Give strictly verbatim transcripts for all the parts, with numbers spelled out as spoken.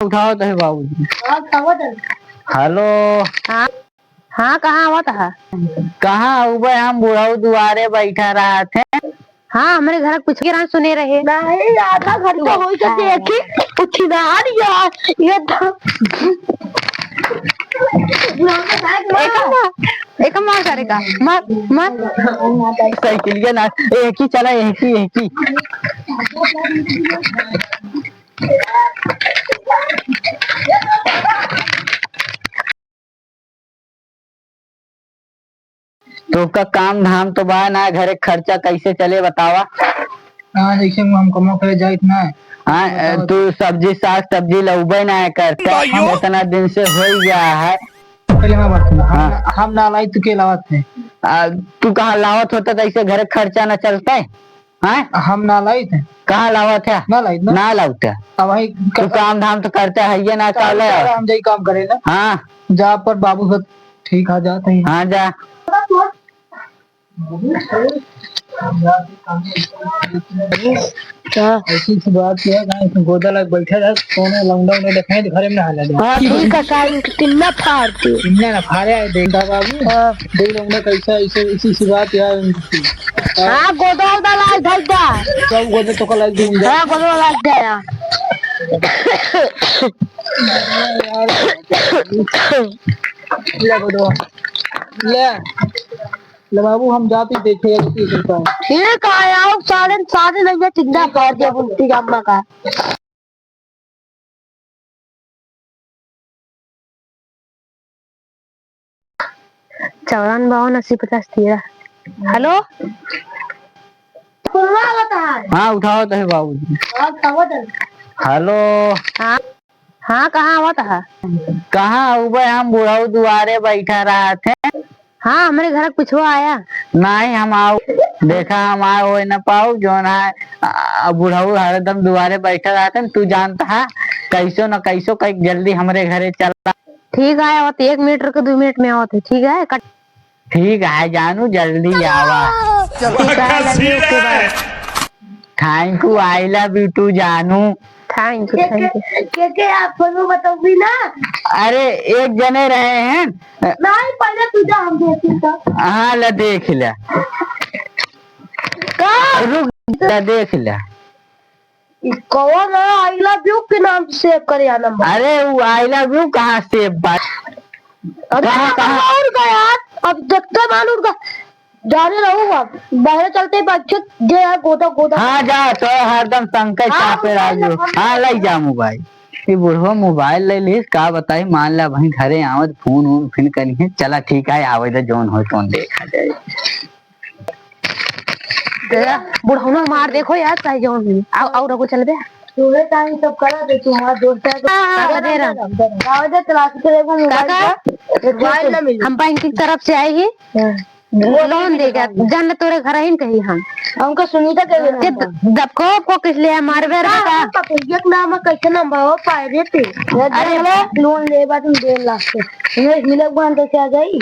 उठावत है बाबूजी। हाँ, उठावत है। हेलो। हाँ, हाँ, कहाँ आवत है? कहाँ उबे, हम बुढ़ऊ दुआरे बैठा रहत है। हाँ, हमरे घर कुछ के ना सुने रहे। नहीं, आधा घंटा होई तो देखी, उठी ना आ रही यार। ये ध-, एका मार, एका मार करे का, मार, मार। साइकिलिया ना, एक ही चला, एक ही, एक ही। तोका काम धाम तो बा ना, घरे खर्चा कैसे चले बतावा? हाँ, जैसे हम कमा करे जाइत ना। हाँ, बतावा। तू सब्जी, साग सब्जी लउबे ना करता। हम इतना दिन से हो गया है। पहले मैं बात सुना। हम हाँ। ना, हम ना लाई तो के लावत है? आ, तू कहाँ लावत होता तो ऐसे घरे खर्चा ना चलता है? हाँ? हम ना लाइत है। कहाँ लावत है? ना लाइत ना। ना लावत है। अब वही तू क-, काम धाम तो करता है, ये ना काम चाले। हम जाई काम करे ना। हाँ। जा पर बाबू से ठीक आ जाते हैं। हाँ, जा। क्या? ऐसी सी बात किया, गाय के गोदा लग बैठे रहे, कौनो लौंडा उंडा देखाई तो घरे में नहा ले। हाँ, ठीक है, साहब, इनके कितना फाड़ दे। इन्ने ना फाड़े आए, देखा बाबू। हाँ। देख लौंडा कैसा, ऐसे, ऐसी सी बात यार। हाँ, गोदा उदा लाग धर जा। सब गोदा तो का लाग दूंगा। हाँ, गोदा लाग जा यार। ले गोदा। ले। ले बाबू, हम जाते ही देखे, अगर तू करता है। ठीक है, आओ, सारे, सारे लइया चिंता कर दिया, बुलती अम्मा का। चौवन बावन अस्सी पचास तेरह। हेलो? सुनवा होता है। हाँ, उठावत है बाबूजी। हाँ, उठावत है। हेलो। हाँ। हाँ, कहाँ आवत है? कहाँ उबे, हम बुढ़ऊ दुआरे बैठा रहत है। हाँ, हमरे घर कुछो आया? नहीं, हम आओ, देखा, हम आओ, होए न पाओ, जौन है, आ, बुढ़ऊ हरदम दुआरे बैठा रहत है, तू जानता है, कैसो न कैसो कई जल्दी हमरे घरे चला। ठीक है, आवत, एक मिनट रुके, दो मिनट में आवत है, ठीक है, कट। ठीक है जानू, जल्दी आवा। चलो। ठीक है, love you, okay, bye। Thank you, I love you too जानू। Thank you, thank you। के, के आप फोन में बताओगी ना? अरे, एक जने रहे हैं। नहीं, पहले तू जा, हम देखी तो। हाँ, ले देख ले। का? रुक, ले देख ले। ई कौन है? I love you के नाम से save करे यार नंबर। अरे, वो I love you कहाँ save बा? अरे, कहाँ, कहाँ? और का यार, अब देखते मालूम का। जाने रहू अब, बाहर चलते ही बच्चे जे है गोदा, गोदा। हाँ, जा, तो हरदम संकट हाँ, चापे मोबाइल रहियो। नंबर हाँ, लई जा मोबाइल। ये बुढ़वा मोबाइल ले लीस, का बताई, मान ला वहीं घरे आवत, फोन वोन फिर करिहे। चला, ठीक है, आवे दे, जौन होई, तौन देखा जाए। गया, बुढ़ौना मार देखो यार, चाहे जौन भी। आओ, आओ, रघु, चल बे। तूहे टाइम सब करा दे, तू हमारा दोस्त है तो हाँ, हाँ, दे रहा। आवे दे, तलाश करे वो मोबाइल काका, का, मोबाइल ना मिले। हम बैंक की तरफ से आए ही। हाँ। लोन देगा, जान तोरे घर ही कही हम। हमका सुनीता के भी जब, नंबर। जब को, को किस लिए मारबे रहा हाँ, का? पतैया के नाम है, कैसे नंबर हो पाए रे ते? अरे अरे, लोन ले बाद में डेढ़ लाख के। तुम्हें हिलक बांध के आ जाई।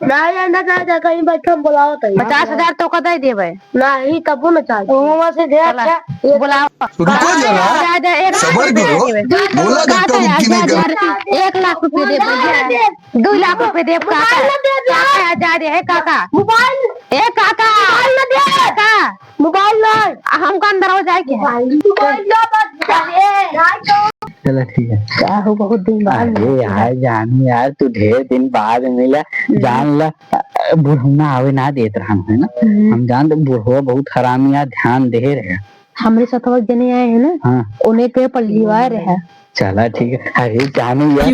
ना, ना, ना, ना, कहीं बैठ के हम बुलावत है। पचास हजार तो का दे देबे। नहीं, तबो न चाही। ओमा से दे, चला, अच्छा, ये बुलाओ। रुको जरा, जा, जा, एक लाख सबर रुपया करो, दे देबे। बोला काका, धक्का मुक्की नहीं कर। एक लाख रुपया दे देबे। दो लाख रुपया देब, काका। मोबाइल ना दे दे। काका, जा दे, ए काका। मोबाइल। ए काका। मोबाइल ना दे। काका। मोबाइल ना। आ, हमका अंदर हो जाए के है। मोबाइल, मोबाइल ना, बस, ए, जाए तो। चला, ठीक है। का हो, बहुत दिन बाद अरे मिला। यार, जानू यार, तू ढेर दिन बाद मिला। हम्म। जान ला, अ, बुढ़ौना आवे ना देत रहन है ना। हम्म। हम जानत बुढ़वा बहुत हरामी है, ध्यान दे रहे। हमरे साथ एक जने आए हैं ना, हाँ। उन्हें के पल्लीवा रहे। चला ठीक है। अरे जानू यार,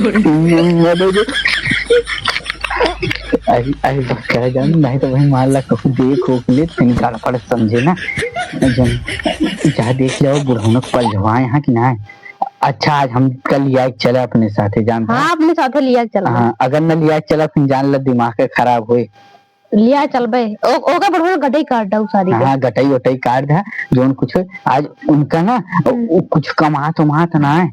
अरे, अरे बस कर जानू, नहीं तो वही मान ला कहूँ देख हो ले, फिर गड़बड़ समझे ना। जन, जा देख ले बुढ़ौना के पल्लीवा यहाँ कि ना। अच्छा, आज हम कल लिया के चला अपने साथे, जानता हाँ, है? अपने साथे लिया के चला। हाँ, अगर न लिया के चला, फिर जान ला दिमाग के खराब होए। लिया चलबे। ओ-, ओकर बढ़िया गटई काट दऊ सारी के। हाँ, गटई ओटई काट दा, जौन कुछ हो, आज उनका ना, हम्म। उ-, कुछ कमात उमात ना है।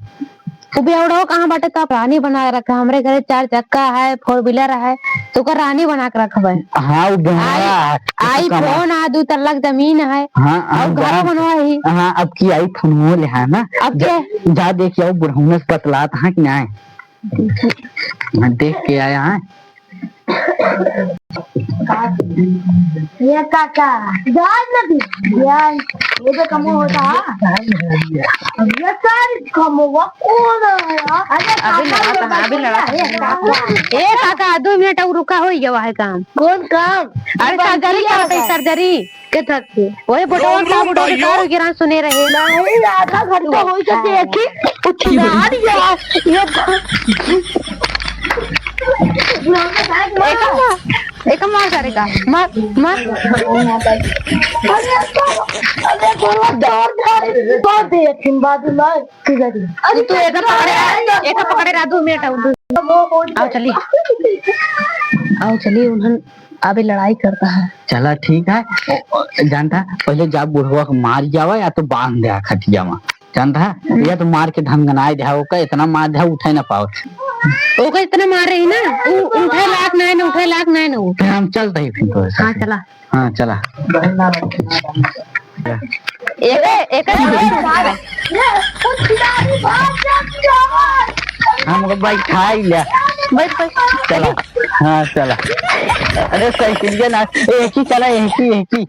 उ बेवड़ो कहाँ बाटे, तो आप रानी बना के रखा। हमरे घरे चार चक्का है, four wheeler है, तो ओकर रानी बना के रखबे। हाँ, उ बेवड़ा आई-, है, तो iPhone कमा- है, दू तल्ला के जमीन है, हाँ, और हाँ, घरो जान- बनवा ही। हाँ, अब की iPhone वो ले है ना, अब जा, क्या? जा देख आओ, बुढ़ौनस बतलात हाँ कि नहीं? हाँ, देख के आया है। ये काका, जान ना दी, जान, ये तो कमो होता है। ये सारी कमो, वो कौन है यार? अरे अभी काका, लड़ा ये था, अभी लड़ा था। ये काका। ए काका, दो मिनट और रुका, हो गया है काम। कौन काम? अरे surgery करते, surgery। के थक के। ओए, बटवा का बुढ़वा के कार गिरा सुने रहे। नहीं, आधा घंटा हो गया, देखी, कुछ ना आ रही है। ये एका मार, एका मार सारे का, मार, मार। अरे, अरे, बोला, डर, डर, डर दे, एक दिन बाद में, ठीक है, ठीक है। अरे, तू एका पकड़े, एका पकड़े रहा, दो मिनट, आओ, दो। वो, वो, आओ, चली। आओ, चली, उन्हन अबे लड़ाई करता है। चला ठीक है, ओ, ओ, जानता, पहले जा बुढ़वा के मार जावा या तो बांध दे खटिया में, जानता है, हम्म। या तो मार के धनगनाए दे, ओका इतना मार दे उठे ना पाओ। ओका इतना मार रही ना, उ-, उठे लायक नहीं ना, उठे लायक नहीं ना वो। फिर हम चलते हैं फिर तो ऐसा। हाँ, चला। हाँ, चला। एक, एक, हम लोग बैठाई ले। बैठ, बैठ। चला। हाँ, चला। अरे, साइकिलिया ना, एक ही चला, एक ही, एक ही।